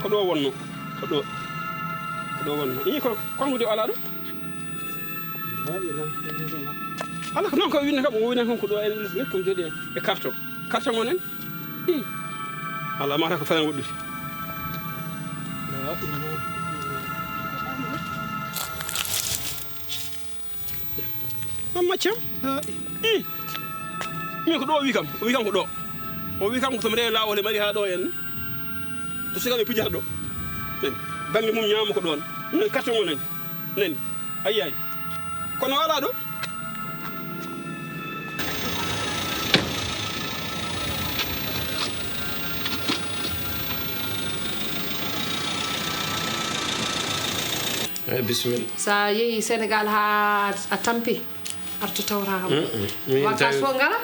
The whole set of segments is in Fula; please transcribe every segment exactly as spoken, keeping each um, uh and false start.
Ko ɗo wonno. Ko ɗo. Ko ɗo wonno. Ii, ko, kongude o alaa ɗo? Ala ko noon ko winna kam, o winna kam ko ɗo en, en, ko jooɗi e, e carton. Carton o nen? Ii. Ala mata ko falen woɗɗude. An maccam? Ii. Min ko ɗo o wi kam, o wi kam ko ɗo. O wi kam ko somi rewi laawol e mari haa ɗo en. To sukaɓe pijata ɗo. Nani. Bannge mum ñaamo ko ɗon. Nani, carton o nani. Nani. Ayyay. Kono o alaa ɗo. Eyi, bisimilla. Sa yehi Sénégal haa a tampi, artu tawra kam. Mm, mm. Min wakas tawi fof ngara,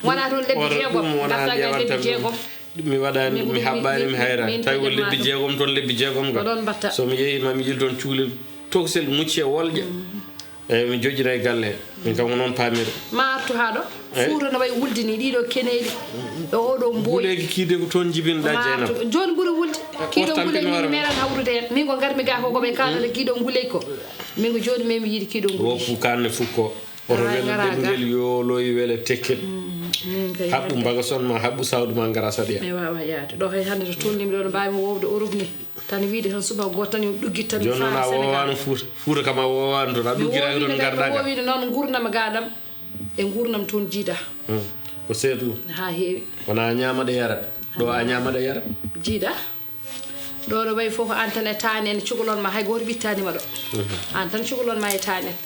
wona toon lebbi oto jeegom, ɗum wona ngarta ga ƴeewantam lebbi jeegom. Mi waɗani ɗum, mi haɓɓani, mi hayra. Tawi ko lebbi jeegom toon, lebbi jeegom ga. Ko ɗon mbatta. So mi yehi, ma mi yiil toon cukalel tokosel mucce wolƴa. Mm. Eyi, mi joƴƴina e galle. Min kam ko noon paamir. Ma artu haa ɗo. Eyi. Fuuta no wayi wulde ni, ɗiɗo keneeli. E oɗo mboyi. Nguleeki kiide ko toon njibinɗa, Jeynaba. Jooni ɓuri wulde. Kiiɗo nguleeki min mi meeɗan hawrude heen. Min ko ngarmi ga ko, ko ɓe kaalata kiiɗo nguleeki ko. Min ko jooni min mi yiɗi kiiɗo nguleeki. Woppu kanne fukko. Oto wele ndemngel yooloyi wele tekkel. Mm, min kay haɓɓu hannde. Mbaga son ma, haɓɓu sawdu ma, ngara saɗiya. Mi waawa yaade. Ɗo hay hannde to tolnimi ɗo no mbaawmi wowde Europe ni. Tan wiide tan subaka gooto tan yo ɗuggit tan. Jooni noon a woowaano Fuuta. Fuuta kam a woowaano toon. A ɗuggiraaki toon, ngarɗaa ga. Mi woowiino noon nguurndam ga ɗam. E nguurndam toon jiida. Hmm. Ko seeɗa ɗum. Haa heewi. Wona a ñaama ɗe yara. Ɗo a ñaama ɗe yara. Jiida. Ɗo ɗo wayi fof ko aan tan e taani en cukalon ma, hay gooto ɓittaani ma ɗo. Mhm. Aan tan cukalon ma e taani en.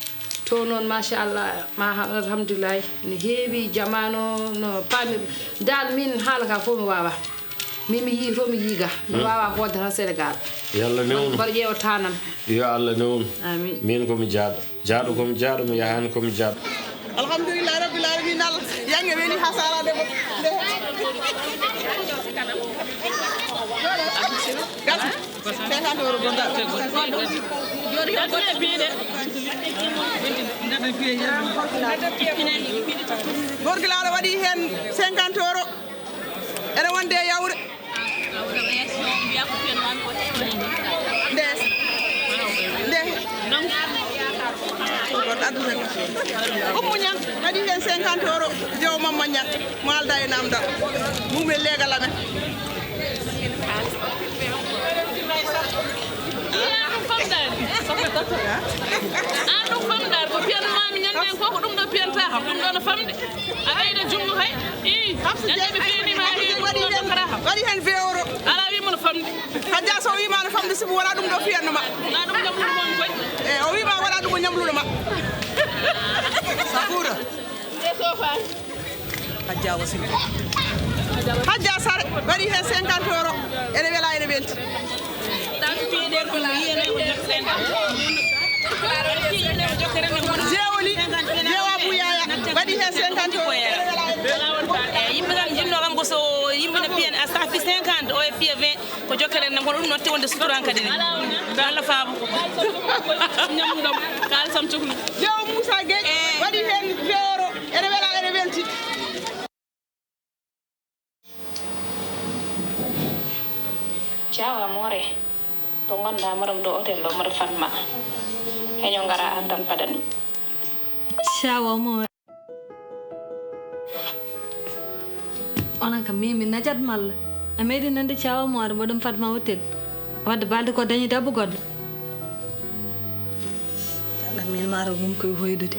To noon, machallah, ma ha-, alhamdulillahi, ne heewi jamaano, no paami. Dal min haala ka fof mi waawa. Min mi yii to mi yii ga. Mi waawa hoode tan Sénégal. Yo Allah newnu. Mbaɗa ƴeewa tanam. Yo Allah newnu. Amin. Min ko mi jaaɗo. Jaaɗo ko mi jaaɗo, mi yahaani ko mi jaaɗo. Alhamdulillahi rabbil alamin, Allah yange weli hasara de. Gasi. Cinquante euros bonda. Gorgilaaɗo waɗi heen cinquante euros. Ene wonde e yawre. Nde. Nde. Ummu Ñaŋ, kadi heen cinquante euros, jewo Mamma Ñaŋ, mo alda e namdal. Mum e leegal amen. Ii, aan ɗum famɗaani. Aan ɗum famɗaani. Ko piyanmaami ñande ko, ko ɗum ɗo piyanta kam. Ɗum ɗo no famɗi. A ɓeyda junngo kay. Ii, Hafsa ñande Jeey, ɓe piyanima Hafsa Jeey waɗi heen, waɗi heen vingt euros. Alaa wiimo no famɗi. Hajja so wiima no famɗi, sibu wona ɗum ɗo fiyanno ma. Na ɗum ñamluɗo mon koy. E, o wiima wona ɗum o ñamluɗo ma. Safuura. Hajja Wasin. Hajja Sare waɗi heen cinquante euros. Ene wela, ene welti. Jeewoli, jeewa Buyaya, waɗi heen cinquante euros. Eyi, yimɓe kam njinnoo kam ko so yimɓe no piyan a saafi cinquante, o e fiya vingt, ko jokkere enɗam, kono ɗum notti wonde suturan kadi ni. Walla faabo. Ñamluɗam, kaalisam cuklu. Jeewa Moussa Gueye, eyi, waɗi heen vingt euros, ene wela, ene welti. Caawa Moore, to ngonɗaa, mboɗo ɗo hôtel ɗo, mboɗo fadma. Heño ngara aan tan padanmi. Caawa Moore. Onon kam, min, min najat malla? A meeɗi nande Caawa Moore, mboɗo fadma hôtel. Wadde balɗe ko dañi debbo goɗɗo. Min maaro mum koye hoydude.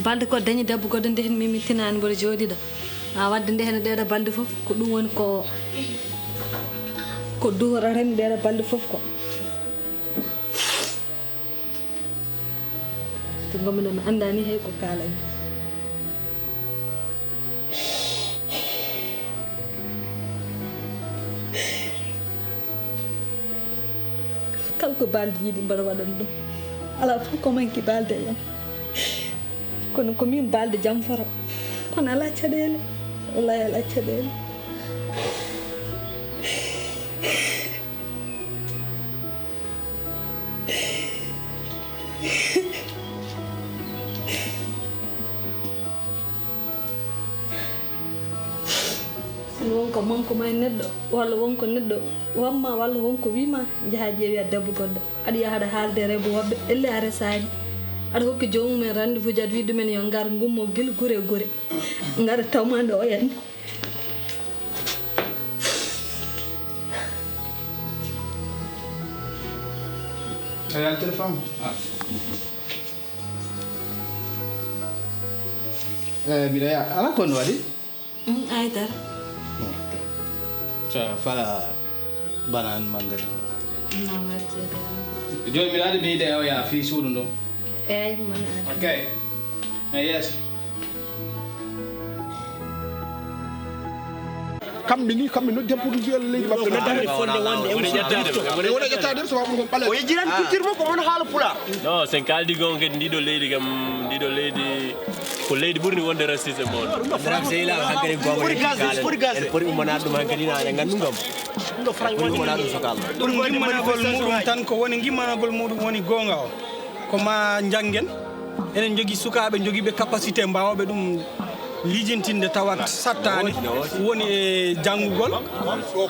Balɗe ko dañi debbo goɗɗo ndehen min, min tinaani mboɗo jooɗiɗo. A wadde ndehen ɗeɗo balɗe fof ko ɗum woni ko, ko duhoraren ɗeɗo balɗe fof ko. To ngomi ɗo mi anndaani hay ko kaalami. Kala ko balɗe yiɗi mboɗo waɗan ɗum. Alaa fof ko manki balɗe yam. Kono ko min balɗe jam foro. Kono alaa caɗeele. Wallahi alaa caɗeele. Ɗum won ko manque ma e neɗɗo. Walla won ko neɗɗo wamma, walla won ko wima, njaha ƴeewi a debbo goɗɗo. Aɗa yaha aɗa haalde e rewɓe woɓɓe, elle a resaani. Aɗa hokki joomum en rendez-vous, aɗa wiya ɗumen yo ngar ngummo gila gure e gure. Ngara tawma nde oyanni. Eya, téléphone. Ah. Eh, mbiɗa ya-, ala ko no waɗi? Mm, ay dara. Ca fala banan mangari. Na warte dara. Jooni mbiɗa andi mi de oya fii suudu ndu. Eyi, man andi. Ok. Eh, yes. Kamɓe ni, kamɓe noddi hen pour mbiya leydi maɓɓe. Nodda hen fonde wonde e woni ƴettaade ɗum, so waɗi ɗum ɓaleeɗo. O yejjirani culture makko, won haala pulaar. Non, sen kaaldi gon kadi ndiɗo leydi kam, ndiɗo leydi ko leydi ɓurni wonde raciste e monde. Ɓuri gaz, ɓuri gaz. En poti ummanaade ɗum hankadi na aɗa nganndu ngam. Ɗum ɗo Frank woni ummanaade ɗum so kaal. Ɓuri gimmanagol muɗum tan ko woni gimmanagol muɗum woni goonga o. Ko ma njanngen. Enen njogii sukaaɓe njogiiɓe capacité mbaawɓe ɗum lijintinde tawa sattaani woni e janngugol.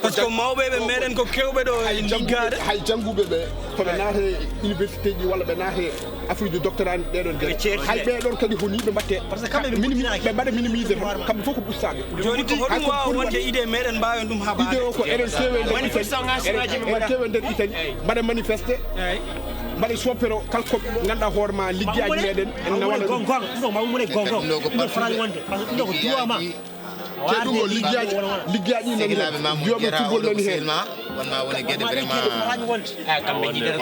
Parce que mawɓe ɓe meɗen ko kewɓe ɗo e liggaade. Hay jannguɓe ɓe, so ɓe naata e université ji walla ɓe naata e affaire de doctorat ɓeɗon de. Hay ɓeɗon kadi honi ɓe mbatte. Parce que kamɓe ɓe mbaɗa minimisé tan. Kamɓe fof ko ɓustaɓe. Jooni ko hoɗum wawa wonde idée meɗen mbawen ɗum haɓade? Idée o ko enen kewe nder Italie. Enen kewe nder Italie. Mbaɗa manifesté. Mbaɗa soppero kala ko ganduɗa hoore ma liggeyaji meɗen en nawana ɗum. Gonga ɗum ɗo ma wumune gonga ɗum ɗo farani wonde par ce que ɗum ɗo ko duwama. Te ɗum o liggeyaji liggeyaji nani hen. Joɓe football nani hen. Wonma woni gueɗe vraiment.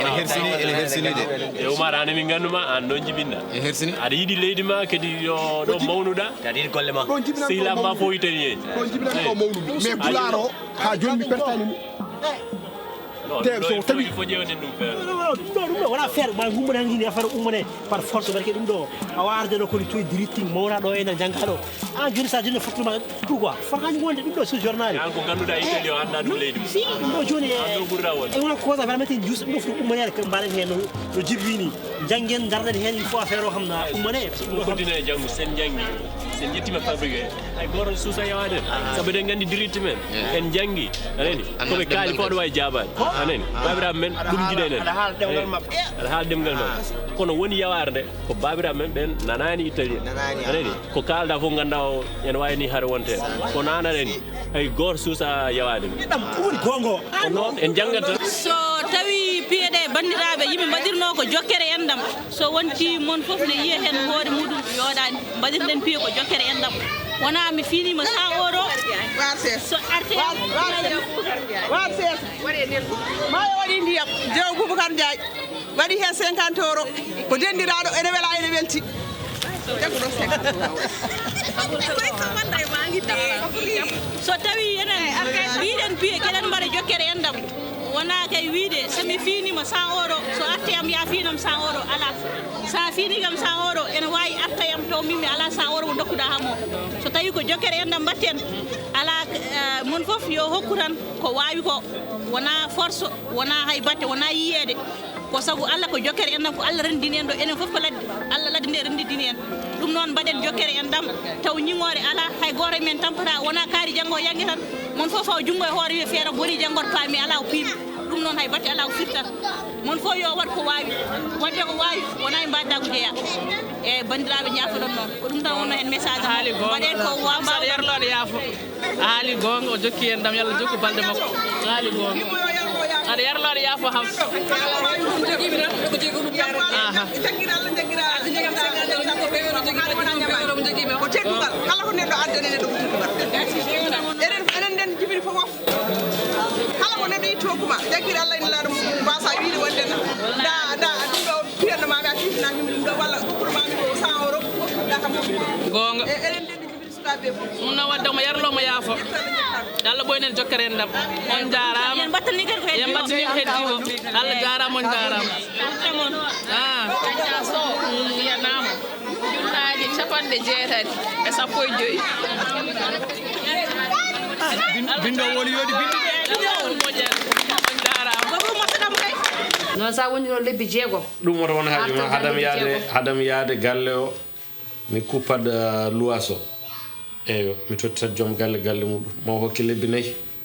Ene hersini ene hersini de. E umar an min ganduma an ɗon jibinɗa. E hersini. Aɗa yiɗi leydi ma kadi yo ɗo mawnuɗa. Aɗa yiɗi golle ma. Sehilaaɓe ma fof italien. Ɗon jibinani ko mawnuɗo mais pulaar o ha joni mi pertani mo. Te so tawi ɗum ɗo ɗum ɗo wona feere ma gummana ngini affaire ummane par force barke ɗum ɗo a warde ɗo kono toy diritti mawna ɗo ena jangga ɗo an joni sa joni fottude ma pourquoi fotani wonde ɗum ɗo sur journal an ko ganduɗa italie o anda ɗum leydi si ɗum ɗo joni e wona cause vraiment te jus ɗum ɗo fof ummanere mbaɗen hen no jibbini janggen darɗen hen il faut affaire o xam na ummane ɗum ɗo continue e janggo sen jangi sen jettima fabrique Hay goto suusa yawaade en. Sabu eɗen nganndi diritti men. En njanngi. Anani? Ko ɓe kaali fof aɗa waawi jaabaade. Anani? Baabiraaɓe men ɗum njiɗen en. Aɗa haala ɗemngal maɓɓe. Aɗa haala ɗemngal maɓɓe. Kono woni yawaare nde ko baabiraaɓe men ɓeen nanaani italien. Anani? Ko kaalda fof ngannda o ene waawi ni hare wonte. Kono aan aɗa anndi hay gooto suusa yawaade men. Ɗam ɗum woni goonga o. Ko noon en njanngata. So tawi piye ɗe banndiraaɓe yimɓe mbaɗirnoo ko jokkere enɗam. So wonti mon fof ne yiya heen hoore muɗum yooɗaani mbaɗirɗen piye ko jokkere enɗam wonaa mi fiiniima cent euro so arte maayo waɗi ndiyam jew boubacar ndiaye waɗi heen cinquante euro ko dendiraaɗo ene wela ene welti so tawi enen mbiɗen piye keɗen mbaɗa jokkere enɗam wona kay wiide so mi fiinima cent euro so arti am ya fiinam cent euro ala sa fiini kam cent euro ene wawi arta yam taw min mi ala cent euro mo dokkuɗa ham o so tawi ko jokkere enɗam mbatten ala eh, mon foof yo hokku tan ko wawi ko wona force wona hay batte wona yiyede ko sabu allah ko jokkere enɗam ko allah rendini en ɗo enen foof ko ladde allah ladde nde rendidini en ɗum noon mbaɗen jokkere enɗam taw ñiŋoore ala hay gooto e men tampata wona kaari janngo o yange tan mon fof fawa junngo e hoore wiya feere boni janngo to paami ala o piimi ɗum noon hay batte ala o firtata mon fof yo waɗ ko waawi waɗde ko waawi wona e mbaɗda ko jeeya e banndiraaɓe ñaafoɗon noon ko ɗum tan wonno heen message am mbaɗen ko wawa mbawa yarlooɗo yaafo a haali goonga o jokki en dam yalla jokku balde makko a haali goonga aɗa yarlooɗo yaafo ham ko teddugal kala ko neɗɗo addani neɗɗo ko teddugal enen enen nden jibini fof fof kala ko neɗɗo itti hokkuma jaggiri allah ina laaɗo mum mbasa wiide wonde da da ɗum ɗo piyanno mami a tifinani ɗum ɗo walla ɗum ɗo mami ko cent euro da kam fof goonga ɗum noon wadde omo yarlo omo yaafo allah ɓoynen jokkere en ɗam on jarama yen mbattani kadi ko heddi o heddi o allah jarama on jarama yanama junnaaje capanɗe jeetati e sappo e joyi bindo woni yodi bindi noon sa woni ɗo lebbi jeegom ɗum woto won haaju ma hadam yaade hadam yaade galle o mi kuppat luwaas o eyyo mi tottitat joom galle galle muɗum mo hokki lebbi nayyi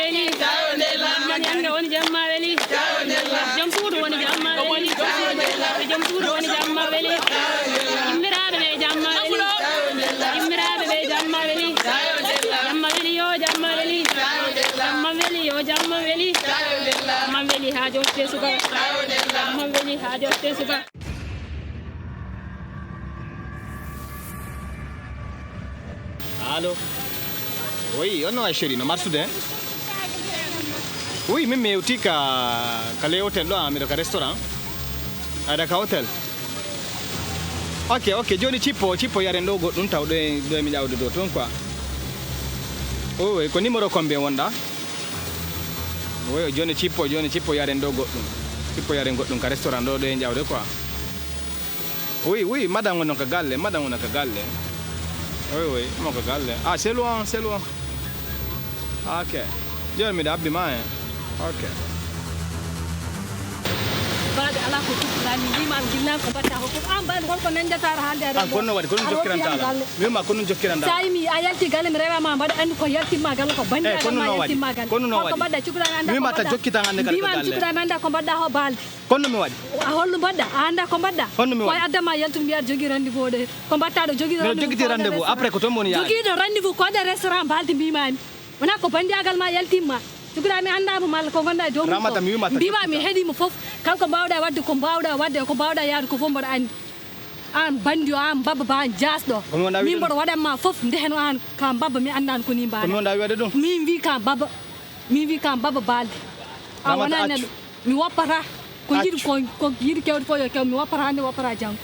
weli. Ammani annga woni jamma weli. Jom suudu woni jamma weli. Jom suudu woni jamma weli. Yimmiraaɓe ɓe jamma weli. Yimmiraaɓe ɓe jamma weli. Jamma weli yo jamma weli. Jamma weli yo jamma weli. Jamma weli haa jotte suka. Jamma weli haa jotte suka. Allo. Oui, on no wayi chéri, no marsude? Oui, min mi hewti ka, ka le hôtel ɗo, ah, miɗo ka restaurant. Aɗa ka hôtel. Ok, ok, joni cippo, cippo yaren ɗo goɗɗum taw ɗo e, ɗo e mi ƴawde ɗo toon quoi. Oui, oui, ko numéro combien wonɗa? Oui, joni cippo, joni cippo yaren ɗo goɗɗum. Cippo yaren goɗɗum ka restaurant ɗo, ɗo e ƴawde quoi. Oui, oui, madame woni ka galle, madame woni ka galle. Oui, oui, mo ka galle. Ah, c'est loin, c'est loin. Ok. Joni miɗo abbi ma hen. Ok. Baade ala ko tukkuraani, mi wiima am gillan ko mbaɗta ko. Ko an baade holko nanjata aɗa haalde aɗa. An kono waɗi, kono jokkiran dala. Mi wiima kono jokkiran dala. Sa yimi a yalti galle mi rewa ma mbaɗa anndi ko yalti ma galle ko bandi. Eh, kono no waɗi. Kono no waɗi. Holko mbaɗɗa cukkuraani annda. Mi wiima ta jokkitan annde galle. Mbima an cukkuraani annda ko mbaɗɗa ho balde. Kono mi waɗi. A holno mbaɗɗa? A annda ko mbaɗɗa? Honno mi waɗi? Koye adda ma yaltude mbiya aɗa jogii rendez-vous o de. Ko mbaɗta ɗo jogiiɗo rendez-vous. Miɗo jogitii rendez-vous. Après ko toon woni yaade. Jogiiɗo rendez-vous ko waɗa restaurant mbaldi mbima mi. Wona ko banndiyagal ma yaltimma. Cukkuraami anndaama malla ko ngonɗa e dow mum. Ramata mi wimata. Mbima mi heɗii mo fof. Kala ko mbaawɗa waɗde ko mbaawɗa waɗde ko mbaawɗa yaade ko fof mboɗo anndi. Aan banndi o aan mbabba ba aan jaasɗo. Ko mi wonɗa wiide ɗum. Min mboɗo waɗan ma fof ndeheno aan ka mbabba mi anndaani ko ni mbaɗa. Ko mi wonɗa wiide ɗum. Min mbi ka mbabba. Min mbi ka mbabba balde. A wona neɗɗo. Mi woppata. Ko yiɗi ko, ko yiɗi kewde fof yo kew, mi woppata hannde, woppata janngo.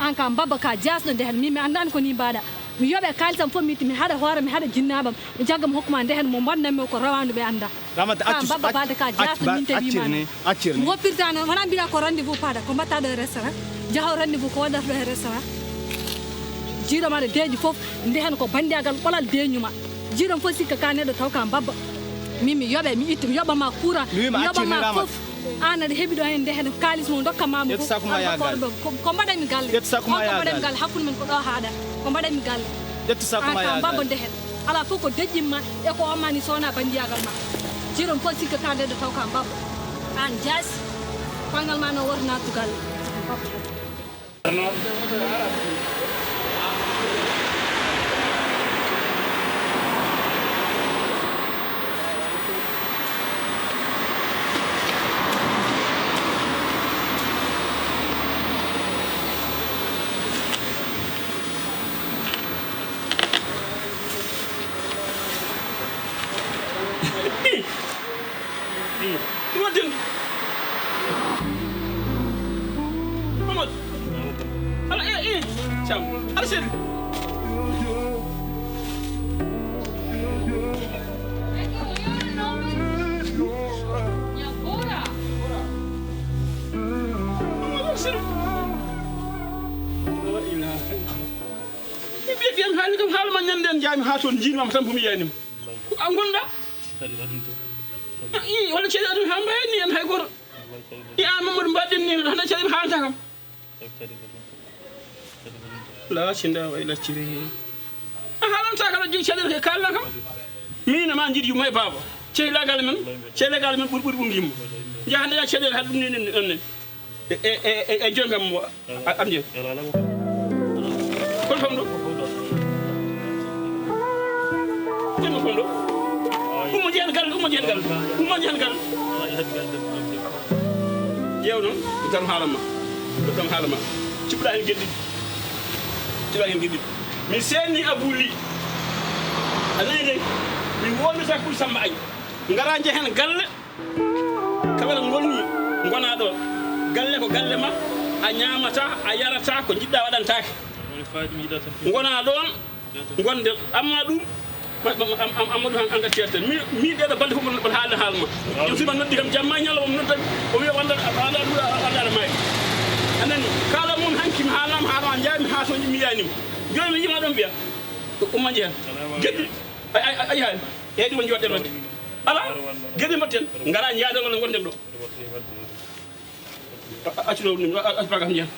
Aan ka mbabba ka jaasɗo ndehen, min mi anndaani ko nii mbaɗa. Mi yoɓe kaalisam fof, mi itti, mi haɗa hoore, mi haɗa jinnaaɓam, mi jagga mi hokkuma ndehen mo mbaɗnanmi o ko rawaandu ɓe annda. Ramata, ka accu, mbabba accu, balde ka accu, jaasɗo ba-, min tawi accir ma ni, accir ni. Mi woppirta noon, wona mbiɗa ko rendez-vous paɗa, ko mbaɗta ɗo e restaurant. Jaho rendez-vous ko waɗata ɗo e restaurant. Jiiɗo maɗa deeƴi fof, ndehen ko banndiyagal ɓolal deeƴu ma. Jiiɗo fof sikka ka neɗɗo taw ka mbabba. Min mi yoɓe, mi itti, mi yoɓa ma courant, mi wiima mi yoɓa accir ni ma Ramata. Fof. Aan aɗa heɓi ɗo heen ndehen kaalis mo ndokka ma mo. Ƴettu fof, saku ma yaa galle. Ɗo. Ko, ko mbaɗanmi galle. Ƴettu saku ma yaa galle. Ko mbaɗanmi galle, hakkunde men ko ɗo haaɗa. Ko mbaɗanmi galle. Ƴettu saku ma yaa galle. Aan ka mbabba ndehen. Alaa fof ko deƴƴin ma e ko omma ni sowona banndiyagal ma. Jiiɗo fof sikka ka ndeddo taw ka mbabba. Aan jaasi. Pangal ma no woto nattu galle. Ɗum waɗden. Mamadou. Ala, eh, eh. Cam. Ala sel. Mamadou, ala sel. La ilaha illallah. Mi ɓiye ɓiyam haali kam, haala ma ñande en njaami haa toon, njiinmama tan ko mi yaynima. Ko a ngonɗa? A, i, walla ceeɗe aduna haa mbayani en hay gooto. I, an Mamadou mbaɗɗen ni, hannde ceeɗe haalata kam. La cinda wa ila ciri. A haalanta kala jogii caɗeele ke kaalna kam. Min ma njiɗi yumma e baaba. Cehilagal men, cehilagal men ɓuri ɓuri ɗum yimma. Jahande ya caɗeele haɗa ɗum ni, ni, ni. E, e, e, e, e jonngam mo, a, a, am je. Kono kam ɗo? Kono kam ɗo? Ummo jehen galle, ummo jehen galle, ummo jehen galle. Ƴeew noon, mi tan haalama. Mi tan haalama. Ciɓɗa heen geɗɗi. Ciɓɗa heen geɗɗi. Mi seenni Abou Ly. A nani de? Mi wonata kul Samba Agne. Ngara njehen galle. Kala ngonni, ngona ɗon. Galle ko galle ma, a ñaamata, a yarata, ko njiɗɗa waɗantaake. Ngona ɗon, ngonde, amma ɗum, ma, ma, am, am, amma ɗum an, an gacci yarte. Mi, mi ɗeɗo balɗe fof mboɗo, mboɗo haalna haala ma. Joom sima noddi kam jamma e ñalawma, nodda, o wiya wanda, wanda, wanda, wanda aɗa maayi. A nani, kala mum hanki mi haalama, haala ma njaami, haa soñi mi yaanima. Jooni mi yima ɗon mbiya, umma njeya. Geddi, ay, ay, ay, ay, hay. Eyyi, ɗum woni joɗɗen wadde. Ala, geɗe mbatten, ngara njaadon walla gonden ɗo. A, a, accu ɗo ɗum, a, a, accu bagam njiyan.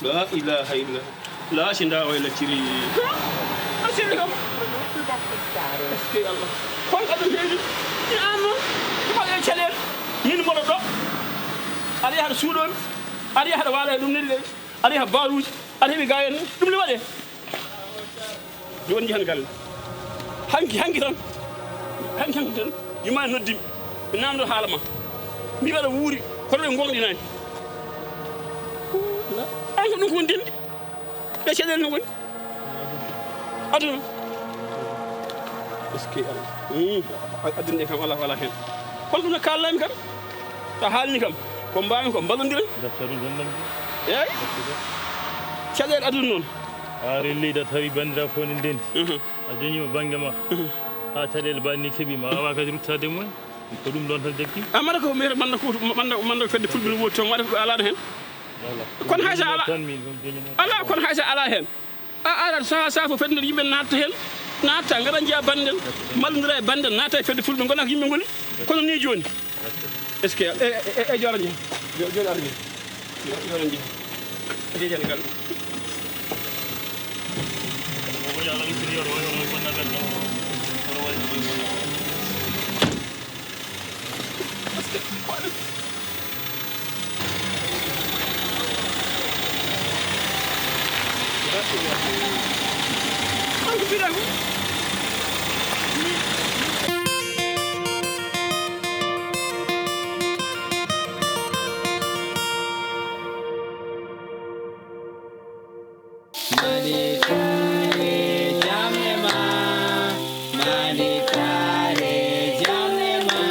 La ilaha illa. La si nda wayla ciri. A sirri kam. Est-ce que Allah? Kon ka ɗum heedi. Ni an noon. Ko e caɗeele. Min mboɗo ɗo. Aɗa yaha ɗo suuɗoon. Aɗa yaha ɗo waala e ɗum neli ɗe. Aɗa yaha baaruuji. Aɗa heɓi gayen. Ɗum ne waɗe. Jooni njahen galle. Hanki, hanki tan. Hanki, hanki tan. Yumma noddimi. Mi namdo haala ma. Mi waɗa wuuri. Kono ɓe gonɗinani. An ko ɗum ko woni denndi. Ɓe caɗeele no woni. Aduna. Est-ce que Allah? Hmm. A-, aduna kam ala, ala hen. Kono ɗum no kaalnami kam. Ta haalni kam. Ko mbaami ko mballondiren. Docteur ɗum wonɗon. Eey. Caɗeele aduna noon. A relliɗo tawi banndiraaɓe fof ne ndenndi. Mhm. A joñiima bannge ma. Mhm. Haa caɗeele mbaɗni keɓiima, a waawaa kadi ruttaade e mumen. Ko ɗum ɗoon tan jaggi. Amara ko mere manda ko, manda, manda fedde fulɓe no woodi toon, waɗa ko alaano heen. Voilà. Kono hay so ala-, tan min ɗum joñinoo. Ala, kono hay so ala heen. A arat saha saha fof fedde yimɓe natta heen. Natta, ngara njiya bannden, mballondira e bannden, natta e fedde fulɓe, ngona ko yimɓe ngoni. Kono ni jooni. Est-ce que, e, e, e, e, jooɗo njehi. Jo-, jooɗo ara njehi. Jooɗo njehi. Njehi jani ngal. Mani tare jam e ma, mani tare jam e ma.